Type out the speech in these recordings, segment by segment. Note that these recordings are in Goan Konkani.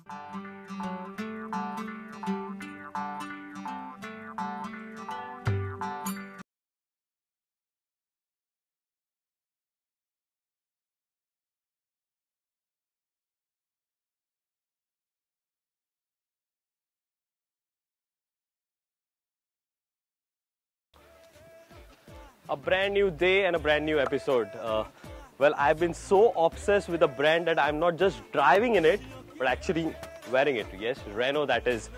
A brand new day and a brand new episode. Well, I've been so obsessed with the brand that I'm not just driving in it, but actually wearing it. Yes, Renault, that is.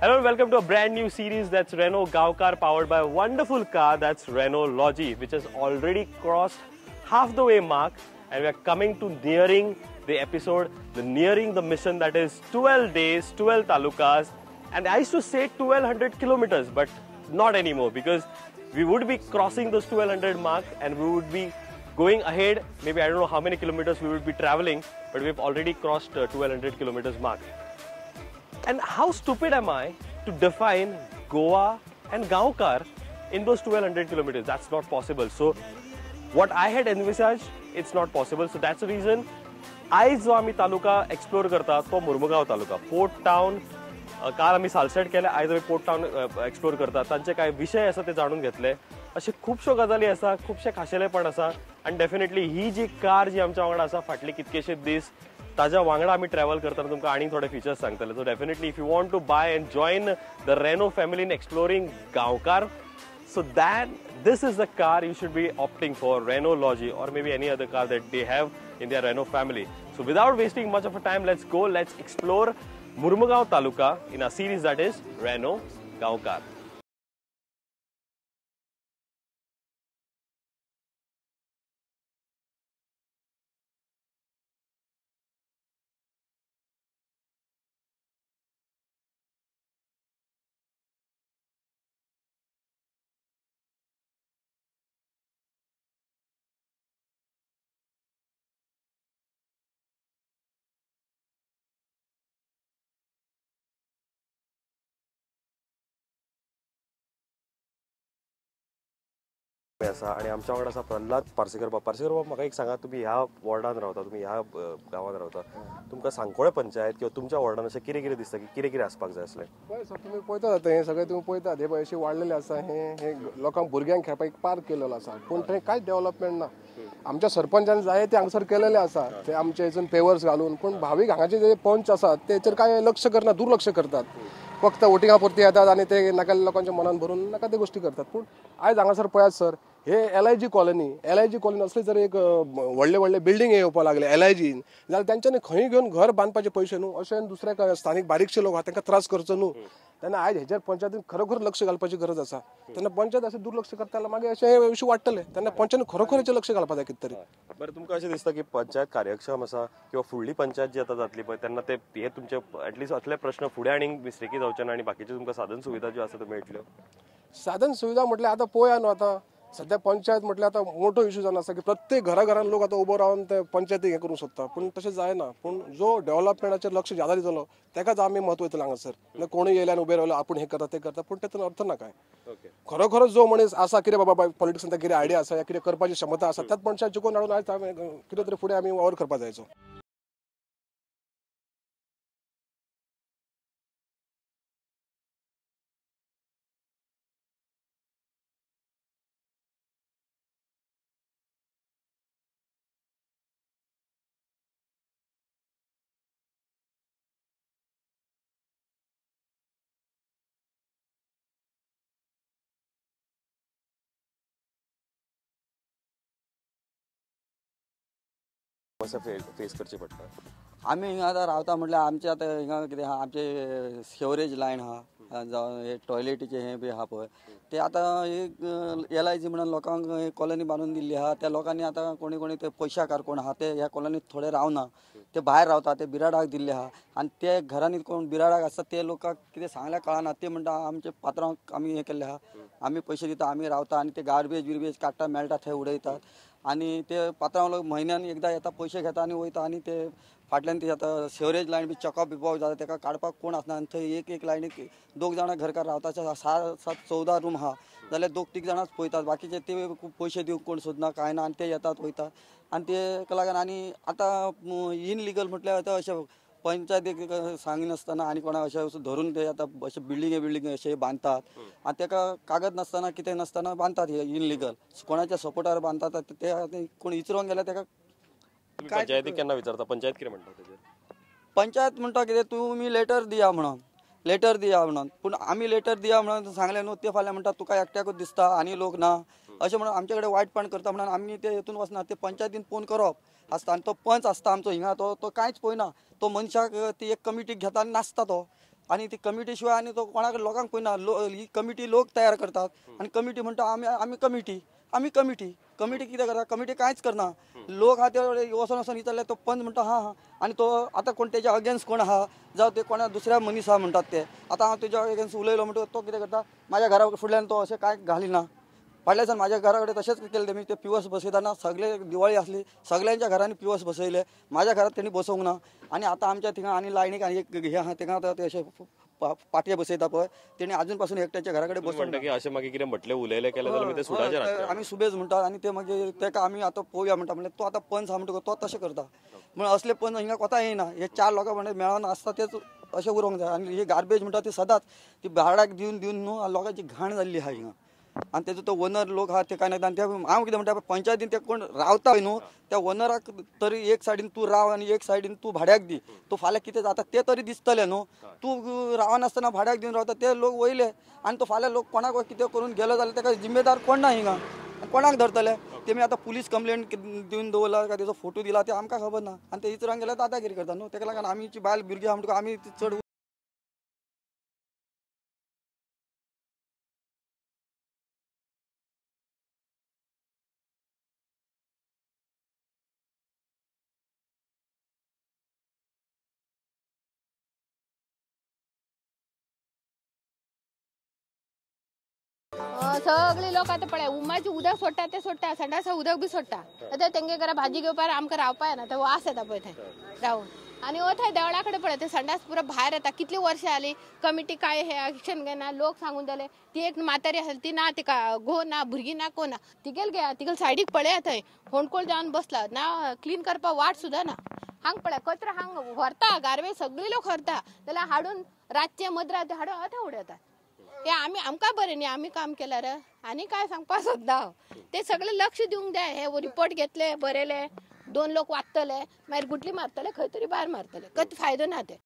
Hello and welcome to a brand new series, that's Renault Gaonkar, powered by a wonderful car, that's Renault Lodgy, which has already crossed half the way mark, and we are coming to nearing the episode, the nearing the mission, that is 12 days, 12 talukas, and I used to say 1200 kilometers, but not anymore, because we would be crossing those 1200 mark and we would be going ahead. Maybe I don't know how many kilometers we would be traveling, but we've already crossed 1200 kilometers mark. And how stupid am I to define Goa and Gaonkar in those 1200 kilometers? That's not possible. So what I had envisaged, it's not possible. So that's the reason आयज जो आमी तालुका एक्सप्लोर करता तो मुर्मुगांव तालुका, पोर्ट टाउन. काल आमी सालसेट केले, आयज आमी पोर्ट टाउन एक्सप्लोर करता. तांचे कांय विशय आसा ते जाणून घेतले. अशे खुबश्यो गजाली आसा, खुबशे खाशेलेपण आसा. आनी डेफिनेटली ही जी कार जी आमच्या वांगडा आसा फाटले कितकेशे दीस, ताज्या वांगडा आमी ट्रॅव्हल करतना तुमकां आनी थोडे फिचर्स सांगतले. So definitely if you want to buy and join the Renault family in exploring Gaonkar, so that this is the car you should be opting for, Renault Lodgy, or maybe any other car that they have in their Renault family. So without wasting much of a time, let's go, let's explore Mormugao Taluka in a series that is Renault Gaonkar. आसा आनी आमच्या वांगडा आसा प्रल्हाद पार्सेकर बाब. पार्सेकर बाब, म्हाका एक सांगा, तुमी ह्या वॉर्डान रावता, तुमी ह्या गांवांत रावता, तुमकां सांकवाळे पंचायत किंवा तुमच्या वॉर्डान अशें कितें कितें दिसता की कितें कितें आसपाक जाय आसलें? पळय सर, तुमी पळयतात आतां हें सगळें तुमी पळयतात, हे पळय अशें वाडलेलें आसा. हें लोकांक भुरग्यांक खेळपाक एक पार्क केलेलो आसा, पूण थंय कांयच डेव्हलपमेंट ना. आमच्या सरपंचान जाय ते हांगासर केलेलें आसा, ते आमचे हितून पेवर्स घालून, पूण भावीक हांगाचे जे पंच आसात तेचेर कांय लक्ष करना, दुर्लक्ष करतात. फक्त वोटिंगा पुरती येतात आनी ते नाका लोकांच्या मनान भरून नाका ते गोश्टी करतात. पूण आयज हांगासर पळयात सर, हे LIG colony, LIG colony असले जर एक व्हडले व्हडले बिल्डींग येवपाक लागले एलआयजीन, जाल्यार तेंच्यांनी खंय घेवन घर बांदपाचे पयशे न्हू, अशें दुसऱ्या स्थानीक बारीकशे लोक आहा तांकां त्रास करचो न्हू. तेन्ना आयज हेजेर पंचायतीन खरोखर लक्ष घालपाची गरज आसा. तेन्ना पंचायत अशें दुर्लक्ष करता जाल्यार मागीर अशें इशू वाडटले. तेन्ना पंचायतीन खरोखर हेचेर लक्ष घालपाक जाय कितें तरी. बरें, तुमकां अशें दिसता की पंचायत कार्यक्षम आसा किंवा फुडली पंचायत जी आतां जातली पळय तेन्ना ते हे तुमचे एटलिस्ट असले प्रश्न फुडें आनीक मिस्टेकी जावचे ना आनी बाकीच्यो तुमकां साधन सुविधा ज्यो आसा त्यो मेळटल्यो? साधन सुविधा म्हटल्यार आतां पळया न्हू, आतां सद्या पंचायत म्हटल्यार आतां मोठो इशू जावन आसा की प्रत्येक घरा घरान लोक आतां उबो रावन ते पंचायतीक हें करूंक सोदता, पूण तशें जायना. पूण जो डेव्हलपमेंटाचेर लक्ष ज्यादा दितलो तेकाच आमी म्हत्व दितले हांगासर. कोणूय येयले आनी उबे रावले आपूण हें करता तें करता, पूण तेतून अर्थ ना काय. खरोखर जो मनीस आसा कितें बाबा पॉलिटिक्सान कितें आयडिया आसा या कितें करपाची क्षमता आसा, त्याच मनशाक जिखोवन हाडून आयज कितें तरी फुडें आमी वावर करपाक जायचो. फेस करचे पडटा. आमी हिंगा आतां रावता म्हटल्यार आमचे आतां हिंगा कितें आहा, आमचे सेवरेज लायन आहा, जावं हे टॉयलेटीचे हें बी आहा पळय, ते आतां एक एलआयजी म्हणून लोकांक कॉलनी बांदून दिल्ली आहा. त्या लोकांनी आतां कोणी कोणी ते पयशाकार कोण आहा ते ह्या कॉलनीत थोडे रावना, ते भायर रावता, ते बिराडाक दिल्ले आहा. आनी ते घरांनी कोण बिराडाक आसता ते लोकांक कितें सांगल्यार कळना, ते म्हणटा आमचे पात्रांक आमी हें केल्लें आहा, आमी पयशे दिता, आमी रावता, आनी ते गार्बेज बिर्बेज काडटा, मेळटा थंय उडयतात. आनी ते पात्रांव लोक म्हयन्यान एकदां येता, पयशे घेता आनी वयता. आनी ते फाटल्यान ते आतां सेवरेज लायन बी चकअप बिपप जाता, तेका काडपाक कोण आसना. आनी थंय एक एक लायनीक दोग जाणां घरकार रावता, 7 7 14 रूम आहा जाल्यार 2 3 जाणांच पळयतात, बाकीचे ते पयशे दिवंक कोण सोदना कांय ना, आनी ते येतात वयतात. आनी तेका लागून आनी आतां इनलिगल म्हटल्यार आतां अशें पंचायतीक सांगिनासतना आनी कोणाक अशें धरून ते आतां अशें बिल्डिंगे बिल्डिंग अशें बांदतात आनी ताका कागद नासतना कितें नासतना बांदतात हे इनलिगल कोणाच्या सपोर्टार बांदतात ते कोण इचरोंक गेल्यार ताका. पंचायतीक केन्ना विचारता? पंचायत कितें म्हणटा तेजेर? पंचायत म्हणटा कितें तुमी लेटर दिया म्हणून, लेटर दिया म्हणून. पूण आमी लेटर दिया म्हणून सांगलें न्हू, ते फाल्यां म्हणटा तुका एकट्याकूच दिसता आनी लोक ना अशें म्हणून आमचे कडेन वायटपण करता म्हणून आमी ते हेतून वचना. ते पंचायतीन फोन करप आसता आनी तो पंच आसता आमचो हिंगा, तो कांयच पळयना. तो मनशाक ती एक कमिटी घेता आनी नाचता तो, आनी ती कमिटी शिवाय आनी तो कोणाक लोकांक पळयना. ही कमिटी लोक तयार करतात आनी कमिटी म्हणटा आमी आमी कमिटी आमी कमिटी कमिटी कितें करता? कमिटी कांयच करना. लोक आहा ते वचोन वचोन विचारले तो पंच म्हणटा हां हां, आनी तो आतां कोण तेज्या अगेन्स्ट कोण आहा जावं ते कोणा दुसऱ्या मनीस आहा म्हणटात ते. आतां हांव तेज्या अगेन्स्ट उलयलो म्हणटकच तो कितें करता, म्हाज्या घरा फुडल्यान तो अशें कांय घालिना. फाटल्या दिसान म्हाज्या घरा कडेन तशेंच केलें तेमी, ते पिवस बसयतना सगळे दिवाळी आसली सगळ्यांच्या घरांनी पिवस बसयले, म्हाज्या घरांत तेणी बसोवंक ना. आनी आतां आमच्या थिंगा आनी लायनीक आनी एक हें आहा थिंगा आतां ते अशें पाटये बसयता पळय तेणी आजून पासून एकट्याच्या घरा कडेन बसोवंक ना. अशें मागीर कितें म्हटलें उलयलें केलें जाल्यार ते सुडाचेर आमी सुबेज म्हणटात आनी ते मागीर ताका आमी आतां पळोवया म्हणटा. म्हणल्यार तो आतां पंच आहा म्हणटकच तो तशें करता म्हणून असले पंच हिंगा कोता येना. हे चार लोकां म्हणल्यार मेळोन आसता तेच अशें उरोंक जाय. आनी ही गार्बेज म्हणटा ती सदांच ती भाडाक दिवन दिवन न्हू लोकांची घाण जाल्ली आहा हिंगा. आनी तेजो तो ओनर लोक आहा ते कांय नाका. आनी ते हांव कितें म्हणटा, पंचायतीन ते कोण रावता न्हू त्या ओनराक तरी एक सायडीन तूं राव आनी एक सायडीन तूं भाड्याक दी, तूं फाल्यां कितें जाता तें तरी दिसतलें न्हू. तूं रावनासतना भाड्याक दिवन रावता ते लोक वयले आनी तो फाल्यां लोक कोणाक कितें करून गेलो जाल्यार ताका जिम्मेदार कोण ना हिंगा, कोणाक धरतले? तेमी आतां पुलीस कंप्लेंट दिवन दवरला काय तेजो फोटो दिला ते आमकां खबर ना. आनी ते इचरांक गेल्यार दादागिरी करता न्हू. ताका लागून आमची बायल भुरगीं आहा म्हणटकच आमी चड सगळे लोक आतां पळय उमाचें उदक सोडटा ते सोडटा, संडासा उदक बी सोडटा. आतां तेंगे घरा भाजी घेवपाक आमकां रावपा येना, ते वास येता पळय थंय रावून. आनी थंय देवळा कडेन पळय ते संडास पुरो भायर येता. कितली वर्सां जाली कमिटी काय हे एक्शन घेना. लोक सांगून जाले ती एक म्हातारी आसली ती ना, तिका घोव ना, भुरगीं ना, कोण ना, तिगेल घे तिगेल सायडीक पळया थंय होंडकोळ जावन बसला ना, क्लीन करपाक वाट सुद्दां ना. हांग पळय कचरो हांग व्हरता, गार्बेज सगळी लोक व्हरता, जाल्यार हाडून रातचे मदरात हाडून आतां उडयतात. ते आमी आमकां बरें न्ही, आमी काम केल्यार आनी काय सांगपाक सोदता हांव. ते सगळे लक्ष दिवंक जाय. हे रिपोर्ट घेतले बरयले, दोन लोक वाचतले मागीर गुटली मारतले, खंय तरी भायर मारतले, कत फायदो ना ते.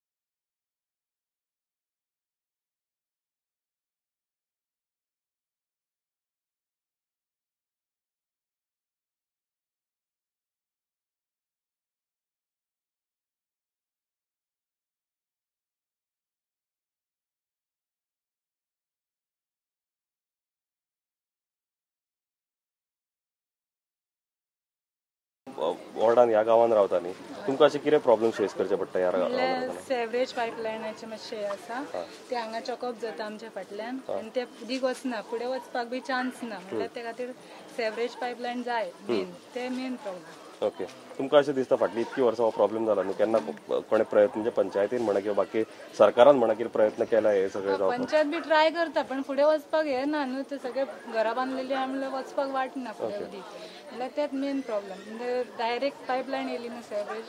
वॉर्डान ह्या गांवान रावता न्ही, तुमकां अशें कितें प्रॉब्लम फेस करचे पडटा ह्या गांवान? सेवरेज पायपलायनाचें मातशें हें आसा, ते हांगा चॉकअप जाता आमच्या फाटल्यान आनी ते उदीक वचना, फुडें वचपाक बी चान्स ना, म्हणल्यार ते खातीर सेवरेज पायपलायन जाय मेन, ते मेन प्रॉब्लम. ओके, तुमकां अशें दिसता फाटलीं इतकी वर्सां हो प्रॉब्लम जाला न्हू, केन्ना कोणें प्रयत्न म्हणजे पंचायतीन म्हणा किंवा बाकी सरकारान म्हणा कितें प्रयत्न केला हे सगळें जावपाक? पंचायत बी ट्राय करता पण फुडें वचपाक हे ना न्हू, ते सगळे घरां बांदलेली आहा म्हणल्यार वचपाक वाट ना फुडें उदीक, म्हणल्यार तेच मेन प्रॉब्लम. म्हणजे डायरेक्ट पायपलायन येयली न्हू सेवरेज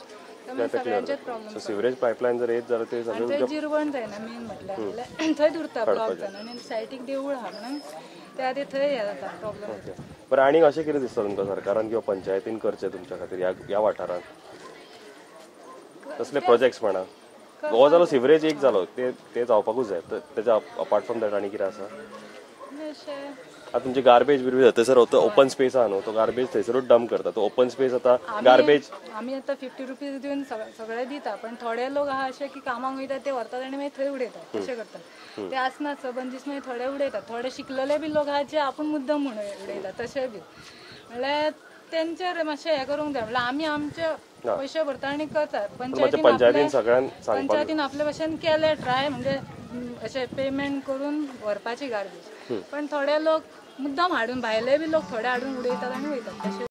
तर सगळ्यांचेच प्रॉब्लम. सिवरेज पायपलायन जर येत जाल्यार ते सगळें जिरवण जायना मेन म्हटल्यार, म्हणल्यार थंय उरता ब्लॉक जावन आनी सायडीक देवूळ आहा म्हणून त्या खातीर थंय हे जाता प्रॉब्लम. बरें, आनी अशें कितें दिसता तुमकां सरकारान किंवा पंचायतीन करचें तुमच्या खातीर ह्या वाठारांत? तसले प्रोजेक्ट्स म्हणा, हो जालो सिवरेज एक जालो, ते जावपाकूच जाय, तेच्या अपार्ट फ्रॉम that आनी कितें आसा? आतां तुमची गार्बेज बिर्बेज थंयसर ओपन स्पेस आहा न्हू, तो गार्बेज थंयसरूच डंप करता, तो ओपन स्पेस आतां गार्बेज आमी आतां 50 रुपीज दिवन सगळे दिता, पण थोडे लोक आहा अशे की कामाक वयता ते व्हरतात आनी मागीर थंय उडयतात, तशें करतात. ते आसना सबंद दीस मागीर थोडे उडयतात, थोडे शिकलेले बी लोक आहा जे आपूण मुद्दम म्हणून उडयतात तशें बी, म्हणल्यार तेंचेर मातशें हें करूंक जाय. म्हणल्यार आमी आमचे पयशे भरता आनी करतात, पंचायतीन आपले भशेन केले ट्राय, म्हणजे अशें पेमेंट करून व्हरपाची गार्बेज, पण थोडे लोक मुद्दाम हाडून भायले बी लोक थोडे हाडून उडयतात आनी वयतात तशें.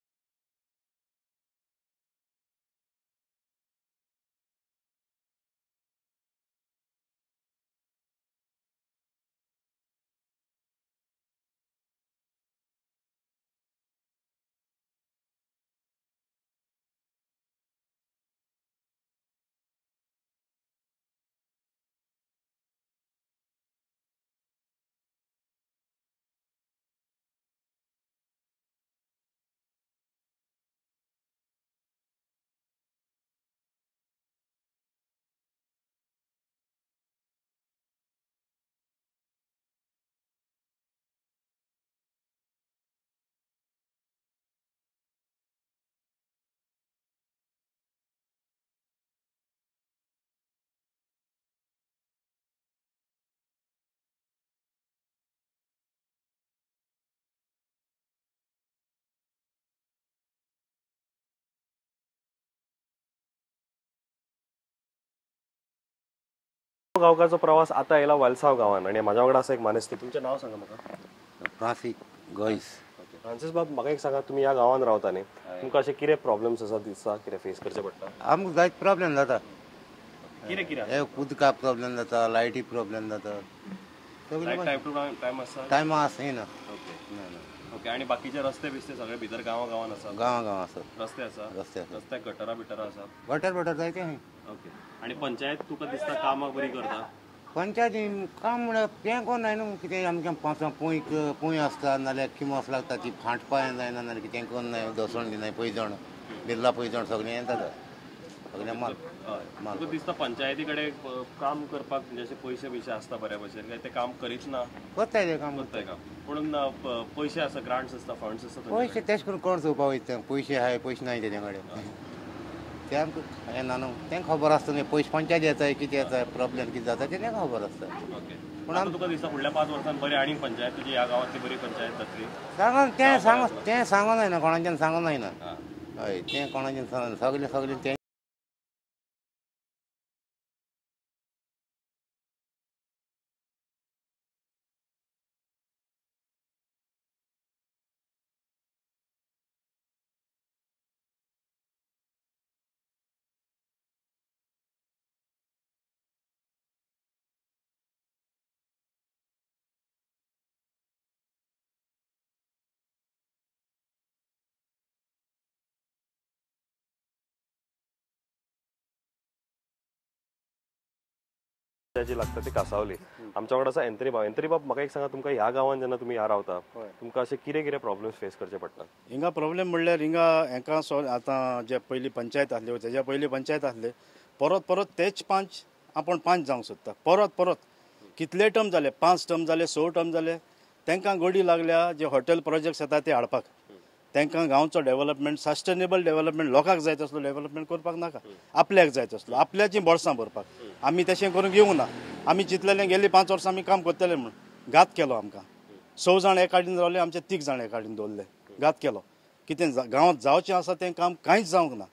गांवकाचो प्रवास आता येयला वेलसांव गांवान आनी म्हाज्या वांगडा आसा एक मानेस्त. तुमचें नांव सांगा म्हाका. फ्रांसीस गोयस. फ्रांसीस बाब, म्हाका एक सांगा, तुमी ह्या गांवान रावता न्ही, तुमकां अशें कितें प्रॉब्लम्स आसा दिसता, कितें फेस करचें पडटा? आमकां जायते प्रॉब्लेम जाता. कितें कितें? हे उदका प्रॉब्लेम जाता, लायटी प्रॉब्लेम जाता. टायम टू टायम आसा? टायमा आसना. Okay okay. आनी बाकीचे रस्ते बिस्ते सगळे भितर गांवा गांवान आसा? गांवा गांव आसा. रस्ते आसा? रस्ते आसा. रस्त्याक गटरां बिटरां आसा? गटर बटर जायते आसा. ओके. आनी पंचायत तुका दिसता कामाक बरी करता? पंचायती काम म्हळ्यार तें कोण जायना न्हू, कितें आमचें पांचां पोंय पोंय आसता नाल्यार किमस लागता, ती फांट पांय जायना नाल्यार कितें कोण जाय, दसण दिनाय पयजण, बिर्ला पयजण सगळें हें जाता सगळें माल. तुका दिसता पंचायती कडेन काम करपाक म्हणजे अशे पयशे बियशे आसता बऱ्या भशेन, काय ते काम करीच ना? करताय ते काम, करताय काम, पूण पयशे आसा, ग्रांट्स आसता, फंड्स आसता? पयशे तेश करून कोण चोवपा वयता, पयशे आहाय पयशे नाय तेजे कडेन, ते आमकां हें ना न्हू, तेंकां खबर आसता न्ही पयशे पंचायत येता कितें येता प्रॉब्लेम कितें जाता तें तेंकां खबर आसता. पूण आतां तुका दिसता फुडल्या 5 वर्सांत बरी आनी पंचायत तुजी ह्या गांवांतली बरी पंचायत जातली? सांगोन तें सांग, तें सांगोन जायना, कोणाच्यान सांगोन जायना. हय, तें कोणाच्यान सांगोन, सगळें सगळें तें जी लागता ती कासावली. आमच्या वांगडा आसा एंथनी बाब. एंथनी बाब, म्हाका एक सांगा, तुमकां ह्या गांवान जेन्ना तुमी ह्या रावता, तुमकां अशें कितें कितें प्रॉब्लम्स फेस करचे पडटा? हिंगा प्रॉब्लेम म्हणल्यार हिंगा हेंका आतां जे पयलीं पंचायत आसल्यो तेज्या पयलीं पंचायत आसले, परत परत तेच पांच आपूण पांच जावंक सोदता. परत परत कितले टर्म जाले, 5 टर्म जाले, 6 टर्म जाले, तांकां गोडी लागल्या जे हॉटेल प्रोजेक्ट्स येता ते हाडपाक. तांकां गांवचो डेव्हलपमेंट, सस्टेनेबल डेव्हलपमेंट लोकांक जाय तसलो डेव्हलपमेंट करपाक नाका, आपल्याक जाय तसलो, आपल्याची बोळसां भरपाक. आमी तशें करूंक येवंक ना. आमी चिंतलेलें गेल्ली 5 वर्सां आमी काम करतले म्हूण, घात केलो आमकां. 6 जाण एक काडीन रावले, आमचे 3 जाण एक काडीन दवरले, घात केलो. कितें गांवांत जावचें आसा तें काम कांयच जावंक ना.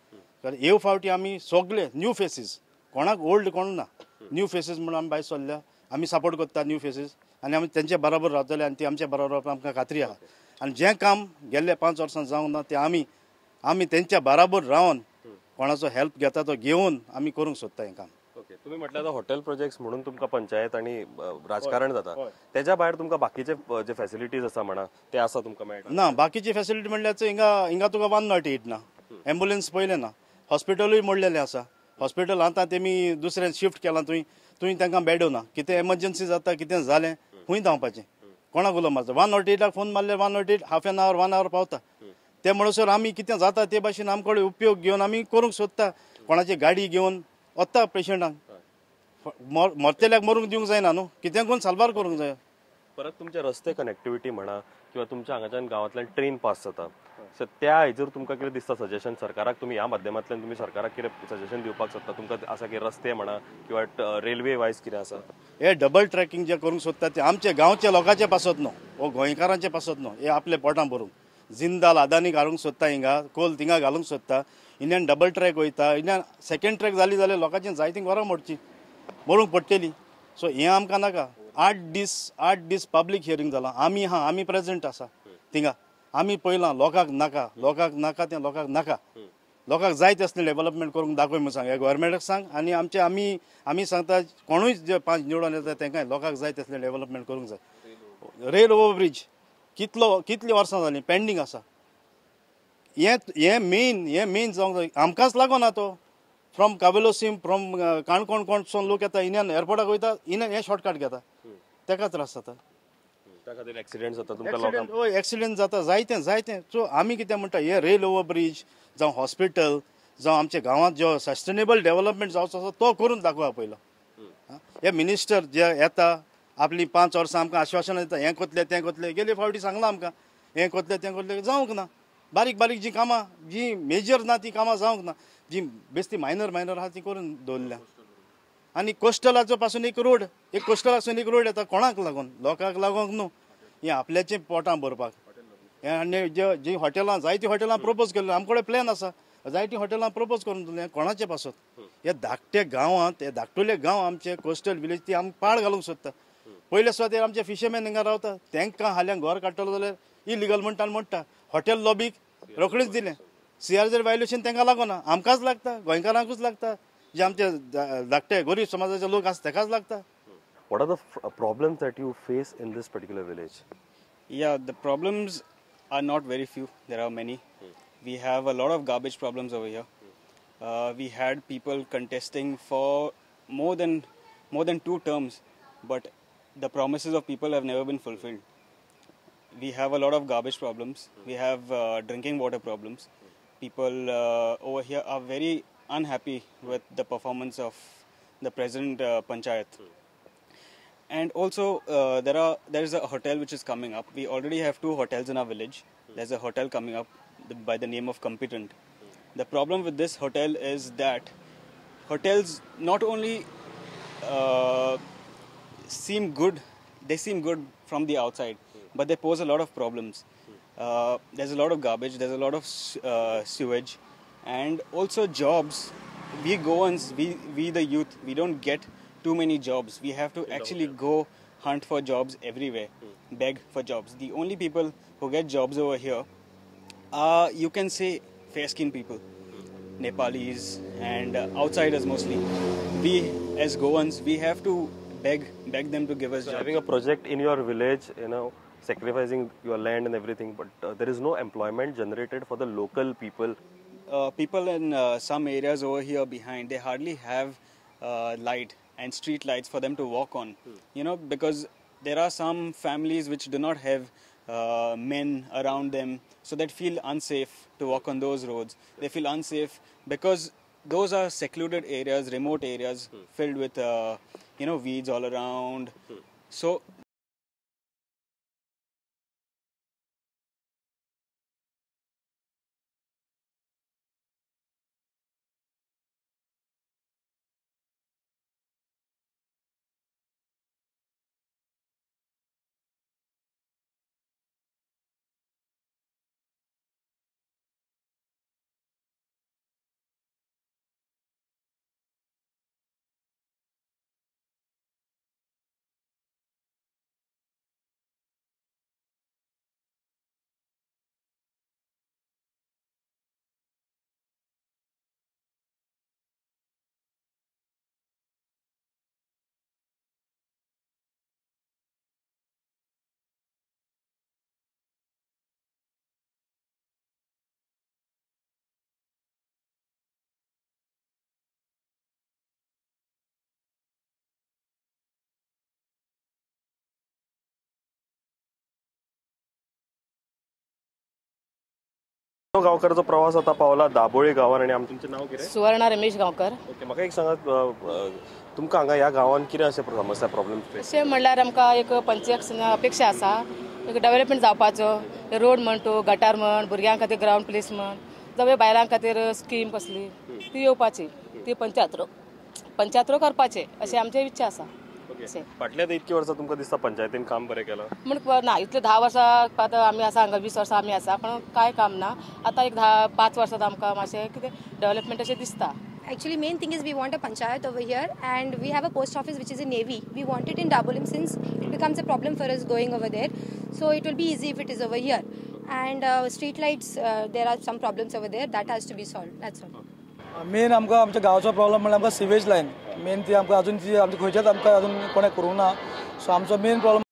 कारण ह्यो फावटी आमी सगळे न्यू फेसीस, कोणाक ओल्ड कोण ना, न्यू फेसीस म्हणून आमी भायर सरल्या, आमी सपोर्ट करता न्यू फेसीस आनी आमी तेंचे बराबर रावतले आनी ती आमच्या बराबर आमकां खात्री आसा. आनी जें काम गेल्ले 5 वर्सां जावंक ना तें आमी आमी तेंच्या बराबर रावन कोणाचो हेल्प घेता तो घेवन आमी करूंक सोदता हें काम. ओके, तुमी म्हटल्यार आतां हॉटेल प्रोजेक्ट्स म्हणून तुमकां पंचायत आनी राजकारण जाता, तेज्या भायर तुमकां बाकीचे जे फॅसिलिटीज आसा म्हणा ते आसा तुमकां मेळटा ना? बाकीची फॅसिलिटी म्हणल्यार हिंगा हिंगा तुका 108 ना, एम्बुलन्स पयलें ना, हॉस्पिटलूय मोडलेलें आसा. हॉस्पिटल आतां तेमी दुसरें शिफ्ट केलां, तुवें तुवें तांकां बेडो ना, कितें एमर्जन्सी जाता कितें जालें खूंय धांवपाचें, कोणाक उलो मारता? 108 फोन मारल्यार 108 हाफ एन our 1 our पावता. ते म्हणसर आमी कितें जाता ते भाशेन आमकडे उपयोग घेवन आमी करूंक सोदता. कोणाची गाडी घेवन वता पेशंटांक, मरतल्याक मरूंक दिवंक जायना न्हू, कितें करून साल्वार करूंक जाय. परत तुमचे रस्ते कनेक्टिविटी म्हणा किंवा तुमच्या हांगाच्यान गांवांतल्यान ट्रेन पास जाता, सो त्या हेजेर तुमकां कितें दिसता सजेशन सरकाराक? तुमी ह्या माध्यमांतल्यान तुमी सरकाराक कितें सजेशन दिवपाक सोदता? तुमकां आसा की रस्ते म्हणा किंवा रेल्वे वायज कितें आसा? हे डबल ट्रॅकिंग जे करूंक सोदता ते आमच्या गांवच्या लोकांचे पासत न्हू, वो गोंयकारांचे पासत न्हू, हे आपले पोटां भरूंक जिंदाल अदानी घालूंक सोदता, हिंगा कोल थिंगा घालूंक सोदता. इंडियन डबल ट्रॅक वयता, इंडियन सेकेंड ट्रॅक जाली जाल्यार लोकांची जायतीं घरां मोडची, मरूंक पडटली. सो हें आमकां नाका. 8 दीस पब्लीक हियरींग जालां, आमी आहा, आमी प्रेजंट आसा थिंगा, आमी पळयलां लोकांक नाका, लोकांक नाका तें लोकांक नाका, लोकांक जाय तसलें डेव्हलपमेंट करूंक दाखय म्हूण सांग, गव्हर्मेंटाक सांग. आनी आमचे आमी आमी सांगता कोणूय जे 5 निवडून येता तांकां लोकांक जाय तसलें डेव्हलपमेंट करूंक जाय. रेल ओवरब्रीज कितलो कितलीं वर्सां जालीं पेंडींग आसा. हें हें मेन, हें मेन जावंक जाय, आमकांच लागोना तो. फ्रॉम कावेलोसीम, फ्रॉम काणकोण कोणसून लोक येता, इंडियन एअरपोर्टाक वयता, इंडियन हें शॉर्टकट घेता, तेका त्रास जाता. त्या खातीर एक्सिडेंट जाता तुमकां लोकांक? हय, एक्सिडेंट जाता जायते जायते. सो आमी कितें म्हणटा, हे रेल ओवरब्रीज जावं हॉस्पिटल जावं आमच्या गांवांत जो सस्टेनेबल डेव्हलपमेंट जावचो आसा तो करून दाखोवया पयलो. हे मिनिस्टर जे येता आपली 5 वर्सां आमकां आश्वासनां दिता, हें कोतलें तें कोतलें, गेले फावटी सांगलां आमकां हें कोतलें तें कोतलें, जावंक ना. बारीक बारीक जीं कामां जीं मेजर ना तीं कामां जावंक ना, जीं बेश्टी मायनर मायनर आसा तीं करून दवरल्या. आनी कोस्टलाचो पासून एक रोड, एक कोस्टलासून एक रोड येता, कोणाक लागून? लोकांक लागूंक न्हू, हें आपल्याचें पोटां भरपाक. आनी जे जीं हॉटेलां जायतीं हॉटेलां प्रपोज केल्लीं, आमचे कडेन प्लॅन आसा, जायतीं हॉटेलां प्रपोज करून दिलें कोणाचे पासत. हे धाकटे गांवांत, हे धाकटुले गांव आमचे कोस्टल विलेज ती आमकां पाड घालूंक सोदता. पयले सुवातेर आमचे फिशरमॅन हिंगा रावता, तांकां हाल्यां घर काडटलो जाल्यार इलिगल म्हणटा म्हणटा. हॉटेल लॉबीक रोखडीच दिलें, सीआरझेड व्हायलेशन तांकां लागना, आमकांच लागता, गोंयकारांकूच लागता, जे आमचे धाकटे गरीब समाजाचे लोक आसा ताकाच लागता. What are the problems that you face in this particular village? Yeah, the problems are not very few. There are many. We have a lot of garbage problems over here. We had people contesting for more than 2 terms, but the promises of people have never been fulfilled. We have a lot of garbage problems. We have drinking water problems. People over here are very unhappy with the performance of the present panchayat. And also there is a hotel which is coming up. We already have 2 hotels in our village. There's a hotel coming up by the name of Competent. The problem with this hotel is that hotels not only seem good, they seem good from the outside, but they pose a lot of problems. There's a lot of garbage, there's a lot of sewage, and also jobs. We Goans, we the youth, we don't get too many jobs. We have to actually go hunt for jobs everywhere, beg for jobs. The only people who get jobs over here are, you can say, fair-skinned people, Nepalis and outsiders mostly. We as Goans, we have to beg them to give us jobs. Having a project in your village, you know, sacrificing your land and everything, but there is no employment generated for the local people. People in some areas over here behind, they hardly have light and street lights for them to walk on, you know, because there are some families which do not have men around them, so that feel unsafe to walk on those roads. They feel unsafe because those are secluded areas, remote areas filled with, you know, weeds all around. So गांवकराचो प्रवास आता पावला दाबोळी गांवान आनी तुमचें नांव कितें? सुवर्णा रमेश गांवकर. ओके, म्हाका एक सांगात, तुमकां हांगा ह्या गांवान कितें अशें समस्या प्रॉब्लम फेस? अशें म्हणल्यार आमकां एक पंचायत अपेक्षा आसा, एक डेव्हलपमेंट जावपाचो, रोड म्हण तूं, गटार म्हण, भुरग्यां खातीर ग्रावंड प्लेस म्हण, जावं बायलां खातीर स्कीम कसली ती येवपाची, ती पंचायत करपाचें अशें आमची इच्छा आसा. फाटल्या इतकी वर्सां तुमकां दिसता पंचायतीन काम बरें केलां म्हण ना? इतले 10 वर्सां आतां आमी आसा हांगा, 20 वर्सां आमी आसा, पण कांय काम ना. आतां एक 5 वर्सां आमकां मातशें कितें डेव्हलपमेंट अशें दिसता. Actually, main thing is we want a panchayat over here, and we have a post office which is in Navy. We want it in Dabolim since it becomes a problem for us going over there. So it will be easy if it is over here. And street lights, there are some problems over there that has to be solved. That's all. Main आमकां आमच्या गांवचो प्रॉब्लम म्हणल्यार आमकां सिवेज लायन मेन ती आमकां अजून ती आमची खंयच्याच आमकां अजून कोणें करूंक ना. सो आमचो main problem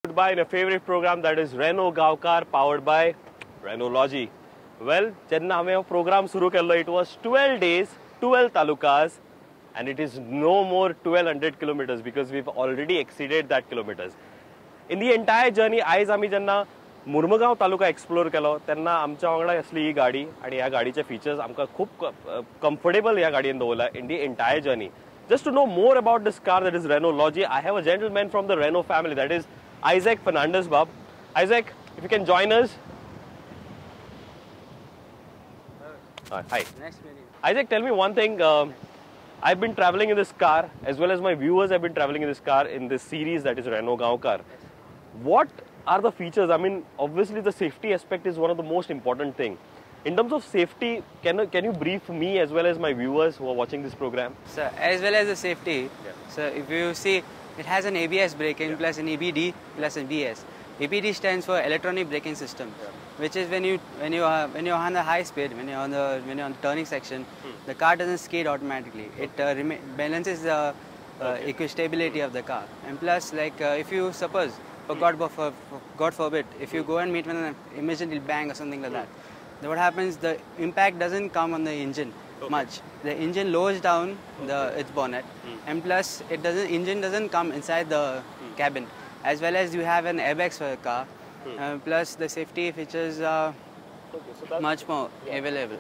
Goodbye in a favorite program, that is Reno Gaonkar, powered by Renology. Well, जेन्ना हांवें हो प्रोग्राम सुरू केल्लो, it was 12 days, 12 talukas, And it is no more 1200 kilometers because we've already exceeded that kilometers. In the entire journey, आयज आमी जेन्ना मुर्मगांव तालुका एक्सप्लोर केलो तेन्ना आमच्या वांगडा आसली ही गाडी आनी ह्या गाडीचे फीचर्स आमकां खूब कम्फर्टेबल ह्या गाडयेन दवरला in the entire journey. Just to know more about this car, that is Renault Lodgy, I have a gentleman from the Renault family, that is Isaac Fernandez Bab. Isaac, if you can join us. Hi. Nice meeting you. Isaac, tell me one thing. I've been traveling in this car, as well as my viewers have been traveling in this car in this series, that is Renault Gaonkar. What are the features? I mean, obviously the safety aspect is one of the most important thing. In terms of safety, can you brief me as well as my viewers who are watching this program? Sir, as well as the safety, so if you see, it has an ABS braking plus an EBD plus an BS. EBD stands for electronic braking system, which is when you're on the high speed, when you're on the turning section, the car doesn't skid automatically. It balances the stability of the car. And plus, like if you suppose, for God forbid, if you go and meet with an emergency bang or something like that, then what happens? The impact doesn't come on the engine much. The engine lowers down its bonnet, and plus it doesn't engine doesn't come inside the cabin. As well as you have an airbags for the car, plus the safety features are much more available.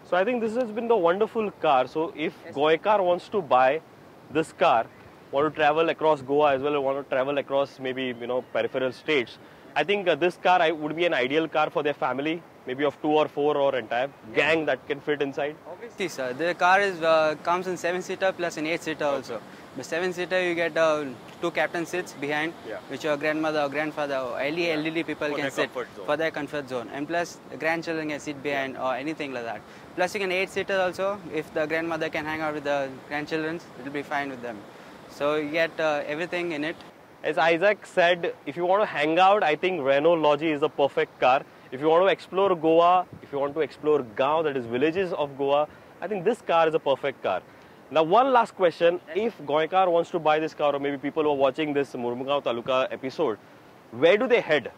So I think this has been the wonderful car. So if Goenkar wants to buy this car, want to travel across Goa as well as want to travel across maybe, you know, peripheral states, I think this car would be an ideal car for their family, maybe of 2 or 4 or entire gang that can fit inside. Obviously, sir. The car is comes in 7-seater plus an 8-seater also. The 7-seater you get 2 captain seats behind, which your grandmother or grandfather or elderly people for can sit for their comfort zone. And plus the grandchildren can sit behind or anything like that. Plus you can 8-seater also. If the grandmother can hang out with the grandchildren, it will be fine with them. So you get everything in it. As Isaac said, if you want to hang out, I think Renault Lodgy is the perfect car. If you want to explore Goa, if you want to explore Gaon, that is villages of Goa, I think this car is a perfect car. Now, one last question. If Goenkar wants to buy this car, or maybe people who are watching this Murmugao Taluka episode, where do they head?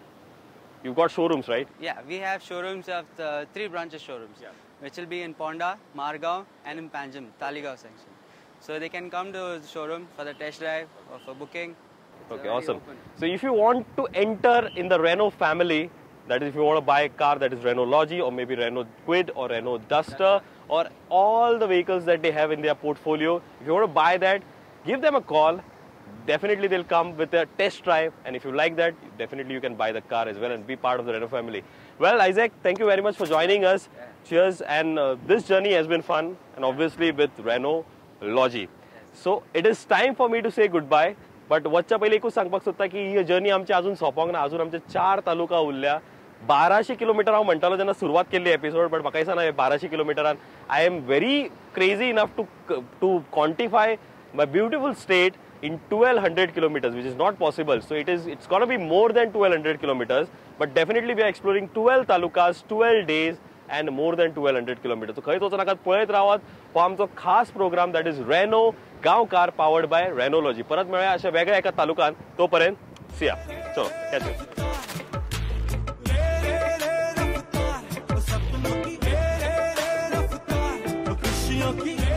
You've got showrooms, right? Yeah, we have showrooms of the 3 branches showrooms, which will be in Ponda, Margao, and in Panjim, Taligao section. So they can come to the showroom for the test drive or for booking. Okay, awesome. So if you want to enter in the Renault family, that is if you want to buy a car that is Renault Lodgy or maybe Renault Kwid or Renault Duster or all the vehicles that they have in their portfolio, if you want to buy that, give them a call. Definitely they'll come with a test drive, and if you like that, definitely you can buy the car as well and be part of the Renault family. Well, Isaac, thank you very much for joining us. Yeah. Cheers, and this journey has been fun, and obviously with Renault Lodgy. So it is time for me to say goodbye. But वच्च्या पयलीं एकूच सांगपाक सोदता की ही जर्नी आमची अजून सोंपोंक ना, अजून आमचे 4 तालुका उरल्या. 1200 किलोमिटर हांव म्हणटालो जेन्ना सुरवात केल्ली एपिसोड, बट म्हाका दिसना 1200 किलोमिटरान I am very crazy enough to quantify my beautiful state in 1200 kilometers, which is not possible. So it's gonna be more than 1200 kilometers, but definitely we are exploring 12 talukas, 12 days and more than 1200 kilometers. So खंयच वचनाकात, पळयत रावात हो आमचो खास program, that is Renault Gaonkar powered by Renault Lodgy. परत मेळया अशा वेगळ्या एका तालुकान, तोपर्यंत सिया. चलो, कॅच you. की